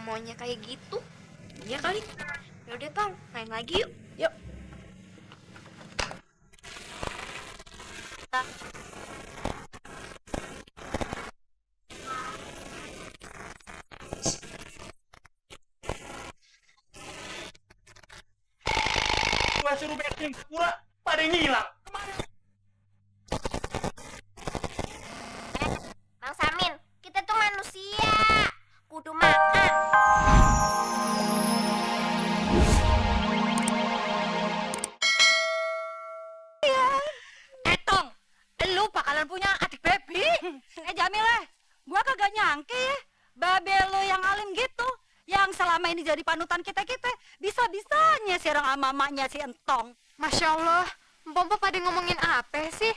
maunya kayak gitu. Iya kali. Yaudah Tong, main lagi yuk. Yuk. Gua suruh backing pura pada ngilang. Bang Samin, kita tuh manusia. Kudu makan. Tong, lu bakalan punya adik baby. Jamil, gua kagak nyangke ya, babe lu yang alim gitu, yang selama ini jadi panutan kita-kita, bisa-bisanya serang sama mamanya si Entong. Masya Allah, Mpok pada ngomongin apa sih?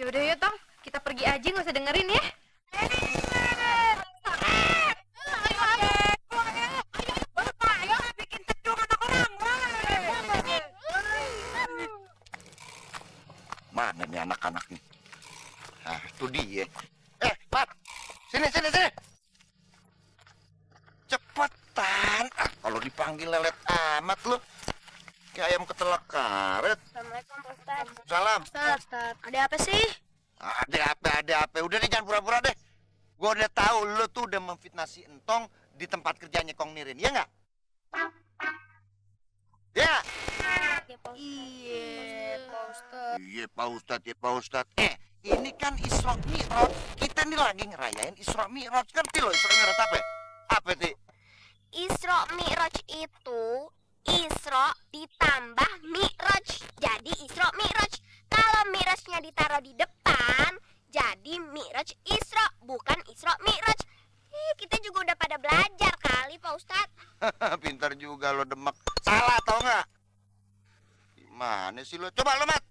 Yaudah yuk Tong, kita pergi aja nggak usah dengerin ya. Mana nih anak-anak nih? Nah, itu dia. Pat! Sini. Cepetan. Kalau dipanggil lelet amat lu. Kayak ayam ketelak karet. Assalamualaikum Pak Ustadz. Salam. Ustadz, ada apa sih? Ada apa? Udah nih, jangan pura-pura deh. Gua udah tahu lu tuh udah memfitnah si Entong di tempat kerjanya Kong Nirin, ya nggak? Ya. Iya, Pak Ustadz. Ini kan Isra Mi'raj. Kita nih lagi ngerayain Isra Mi'raj. Ngerti lo Isra Mi'raj apa? Apa sih? Isra Mi'raj itu Isra ditambah Mi'raj. Jadi Isra Mi'raj. Kalau Mi'rajnya ditaruh di depan, jadi Mi'raj Isra, bukan Isra Mi'raj. Kita juga udah pada belajar kali, Pak Ustadz. Pintar juga lo Demak. Salah tau nggak? Gimana sih lo? Coba lo, Mat.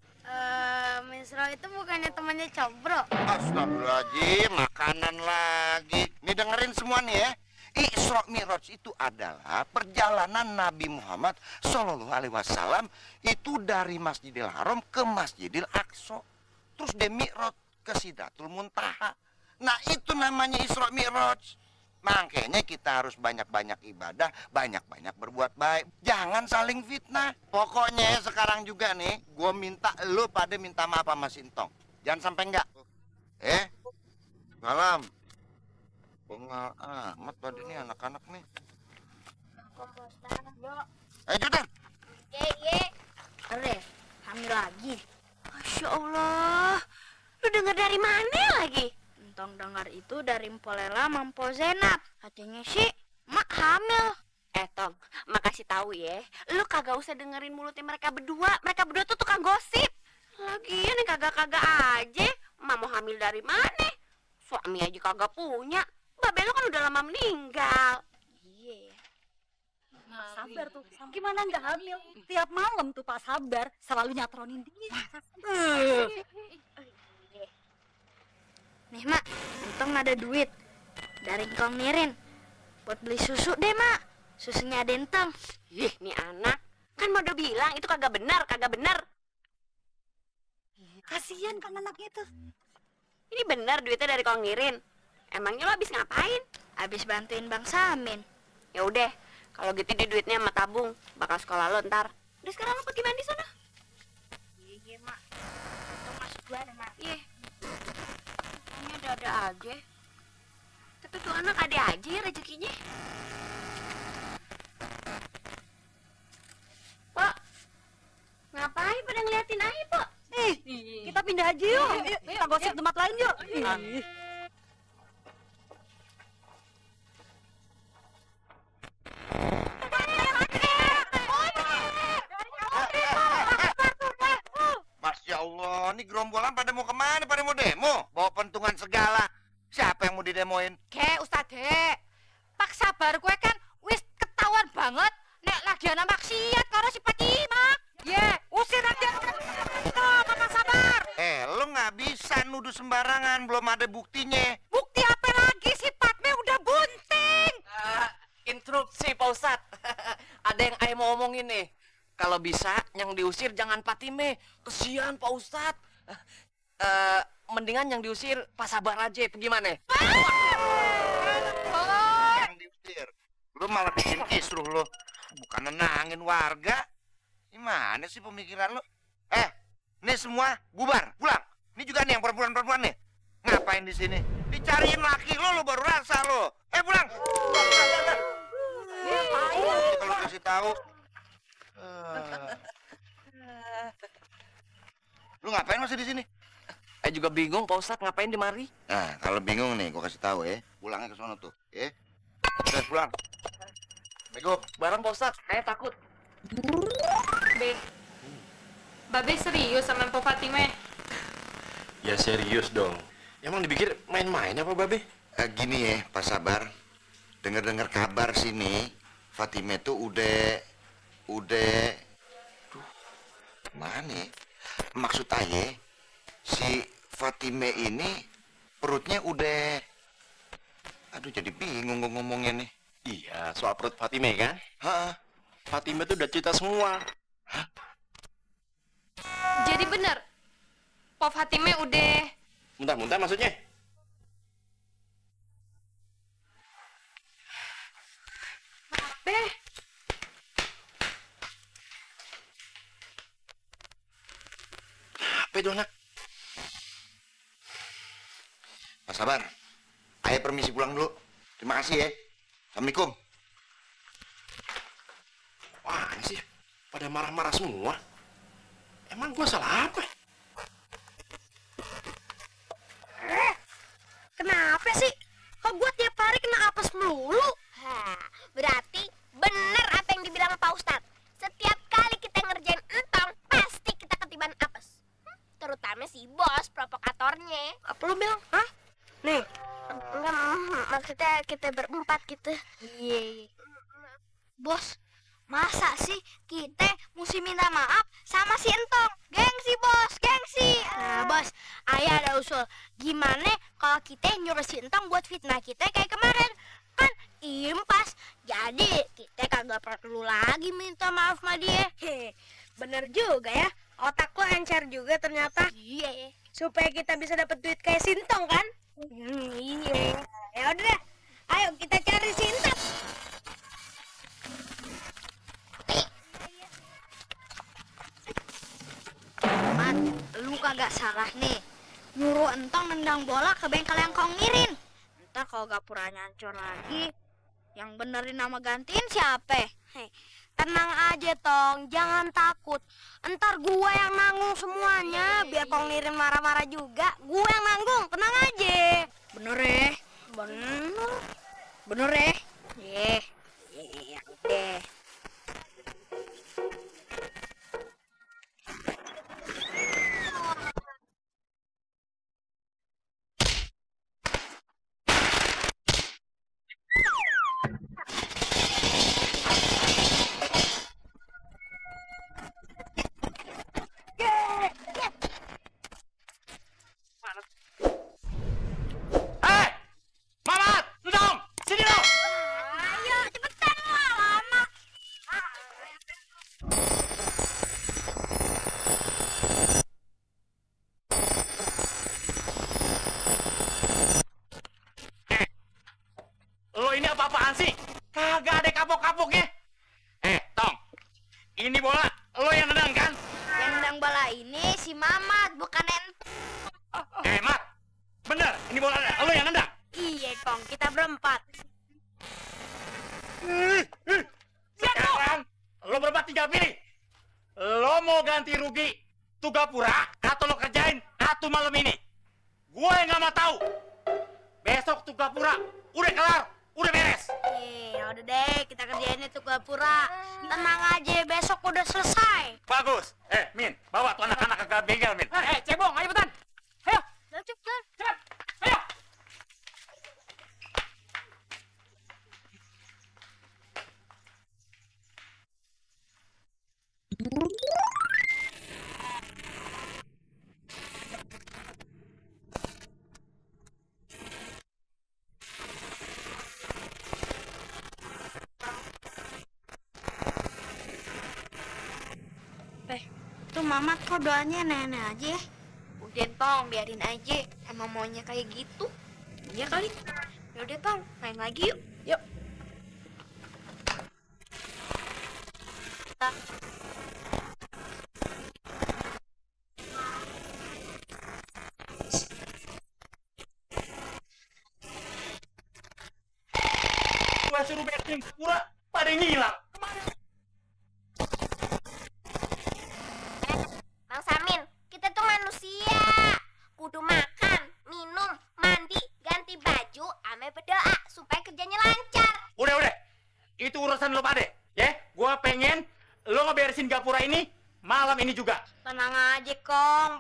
Misra itu bukannya temannya Cobro. Astagfirullahaladzim, makanan lagi. Nih dengerin semua nih ya. Isra Mi'raj itu adalah perjalanan Nabi Muhammad Shallallahu Alaihi Wasallam itu dari Masjidil Haram ke Masjidil Aqsa, terus dia Mi'raj ke Sidratul Muntaha. Nah itu namanya Isra Mi'raj. Makanya kita harus banyak-banyak ibadah, banyak-banyak berbuat baik. Jangan saling fitnah. Pokoknya sekarang juga nih, gue minta lu pada minta maaf sama Sintong. Jangan sampai enggak. Salam. Bengal amat pada ini anak-anak nih. Ayo cepetan. Ye. Are, hamil lagi. Masya Allah. Lu dengar dari mana lagi? Entong dengar itu dari Mpolela sama Mpo Zenap. Katanya sih, mak hamil. Tong, makasih tahu ya. Lu kagak usah dengerin mulutnya mereka berdua. Mereka berdua tuh tukang gosip. Lagian nih kagak-kagak aja. Emak mau hamil dari mana? Suami aja kagak punya. Babe lu kan udah lama meninggal. Iya. Sabar tuh, gimana nggak hamil? Tiap malam tuh Pak Sabar selalu nyatronin dia. Nih mak, Entong ada duit dari Kong Nirin buat beli susu deh mak. Susunya ada Entong. Ih, nih anak. Kan mau udah bilang itu kagak benar. Kasihan kan anak itu. Ini benar duitnya dari Kong Nirin. Emangnya lo habis ngapain? Habis bantuin Bang Samin. Ya udah, kalau gitu di duitnya sama tabung, bakal sekolah lo ntar. Udah sekarang lo pergi mandi sana. Iya mak. Entong masuk duluan ya mak. Iya. Ini ada aja. Tapi tuh anak ada aja ya rezekinya. Pak, ngapain pada ngeliatin aja, Pak? Kita pindah aja yuk. Kita gosip tempat lain yuk. Masya Allah, ini gerombolan pada mau kemana? Pada mau demo? Bawa pentungan segala. Siapa yang mau didemoin? Ustadz, Pak Sabar gue kan wis ketahuan banget nek lagi ana maksiat karo si Fatima. Usir aja. Pak Sabar. Lo nggak bisa nuduh sembarangan, belum ada buktinya. Bukti apa lagi si Fatme udah bunting. Interupsi Pak Ustadz. Ada yang Ayah mau omongin nih. Kalau bisa yang diusir jangan Patime. Kesian Pak Ustadz. Mendingan yang diusir Pak Sabar aja. Gimana? Yang diusir Lu malah bikin kisruh lu. Bukan nenangin warga. Gimana sih pemikiran lu? Nih semua bubar, pulang. Ini juga nih yang perempuan-perempuan nih. Ngapain di sini? Dicariin laki lu baru rasa lu. Pulang. Kalau kasih tahu. Lu ngapain masih di sini? Juga bingung Pak Ustadz ngapain di mari. Nah, kalau bingung nih, gua kasih tahu ya. Pulangnya ke sono tuh, ya. Udah pulang. Bego, Barang Pak Ustadz, saya takut. Babe serius sama Mpok Fatime? Ya serius dong. Emang dipikir main-main apa Babe? Gini ya, Pak Sabar. Dengar-dengar kabar sini, Fatime tuh udah mana ya? Maksud ayah, si Fatime ini perutnya udah, aduh jadi bingung ngomongnya nih. Iya, soal perut Fatime kan? Hah? Fatime tuh udah cerita semua. Jadi bener, Pop Fatime udah... Muntah-muntah maksudnya? Beh, Apa itu anak? Pak Sabar, ayah permisi pulang dulu. Terima kasih ya. Assalamualaikum. Wah, ini sih pada marah-marah semua. Emang gua salah apa? Kenapa sih? Kok gua tiap hari kena apes melulu? Berarti bener apa yang dibilang Pak Ustadz. Setiap kali kita ngerjain entong, pasti kita ketiban apes. Terutama si bos provokatornya. Apa lu bilang? Hah? Nih. Enggak, maksudnya kita berempat gitu. Iya. Bos, masa sih kita mesti minta maaf sama si entong? Gengsi bos, gengsi. Nah bos, ayah ada usul. Gimana kalau kita nyuruh si entong buat fitnah kita kayak kemarin? Kan impas. Jadi kita kagak perlu lagi minta maaf sama dia. Bener juga ya. Otak lo encer juga ternyata. Iya. Supaya kita bisa dapat duit kayak Sintong kan? Iya. Ya udah deh. Ayo kita cari Sintong. Mat, lu kagak salah nih. Nyuruh entong nendang bola ke bengkel yang kau ngirin. Ntar kalau gapuranya hancur lagi, yang benerin nama gantiin siapa? Tenang aja Tong, jangan takut. Entar gua yang nanggung semuanya. Biar kau ngirim marah-marah juga, gua yang nanggung, tenang aja. Bener ya? Bener ya? Iya, deh. Mamat! Lu dong! Sini lo! Ayo, cepetan lah, lama. Lo ini apa-apaan sih? Kagak ada kapok-kapoknya. Tong. Ini bola lo yang nendang kan? Yang nendang bola ini si Mamat, bukan Mat. Bener, ini bola lo yang nendang. Iya, Kong, kita berempat. Sekarang lo berempat tinggal pilih. Lo mau ganti rugi Tugapura atau lo kerjain Atu malam ini? Gue yang nggak mau tahu. Besok Tugapura udah kelar, udah beres. Udah deh, kita kerjain itu Gapura. Tenang aja, besok udah selesai. Bagus. Min, bawa tuh anak-anak ke bengkel, Min. Cebong, ayo betan. Ayo, Cepetan. cepat. Ayo. Tuh Mamat kok doanya nenek aja ya? Udah Tong, biarin aja. Emang maunya kayak gitu. Iya kali. Ya udah Tong, main lagi yuk. Yuk. Ustaz. Gua suruh beresin pura, pada ngilang. Bang Samin, kita tuh manusia. Kudu makan, minum, mandi, ganti baju, ame berdoa supaya kerjanya lancar. Udah. Itu urusan lo pade. Ya, gua pengen lo ngeberesin gapura ini malam ini juga. Tenang aja, Kong.